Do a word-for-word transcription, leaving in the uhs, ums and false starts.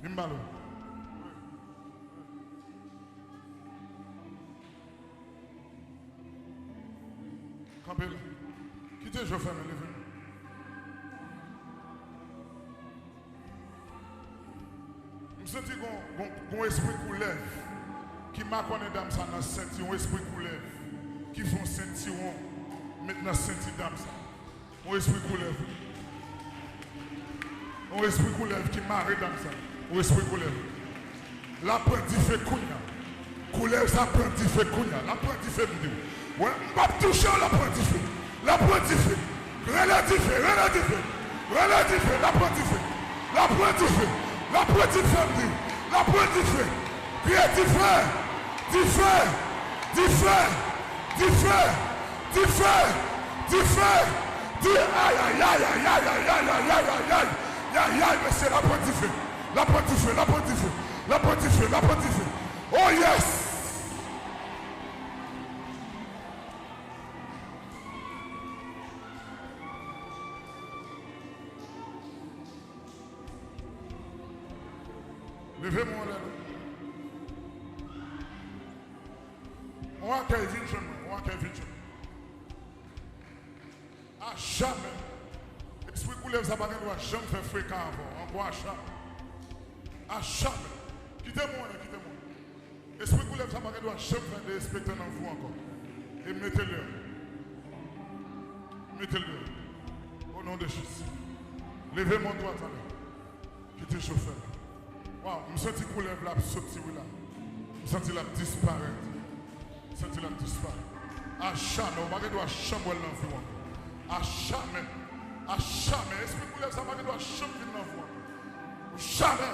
Vin m pale w. Kanpe la. Kite je w fèmen, leve. M santi gon, gon, gon espri koulèv ki makònen dam sa nan senti, yon espri koulèv ki fè yon sentiwon met nan senti dam sa. Yon espri koulèv. Yon espri koulèv ki mare dam sa. Yon espri koulèv. L ap pran dife kounye a. Koulèv sa pran dife kounye a. L ap pran dife, m di w. Wè, m p ap touche w, l ap pran dife. L ap pran dife. Rele dife, rele dife. Rele dife, l ap pran dife. L ap pran dife. L ap pran dife, m di w. L ap pran dife. Kriye dife. Dife. Dife. Dife. Dife. Dife. Di, ay, ay, ay, mesye, l ap pran dife. L ap pran dife, l ap pran dife. L ap pran dife, l ap pran dife. Oh yes! Leve men w anlè non. On akèy vin jwenn mwen, on akèy vin jwenn mwen. A jamè. Espri koulèv sa pa gen dwa janm fè frekan avè w ankò, a jamè. A jamè. Kite mwen, kite mwen. Espri koulèv sa pa gen dwa janm fè derespektan nan vi w ankò. E mete l deyò. Mete l deyò. O non de Jezi. Leve men w dwat anlè. Kite je w fèmen. Waw, m santi koulèv la ap soti wi la. M santi l ap disparèt. M santi l ap disparèt. A jamè, ou pa gen dwa janm wè l nan vi w ankò. A jamè. A jamè. Espri koulèv sa pa gen dwa janm vin nan vi w ankò. Jamè.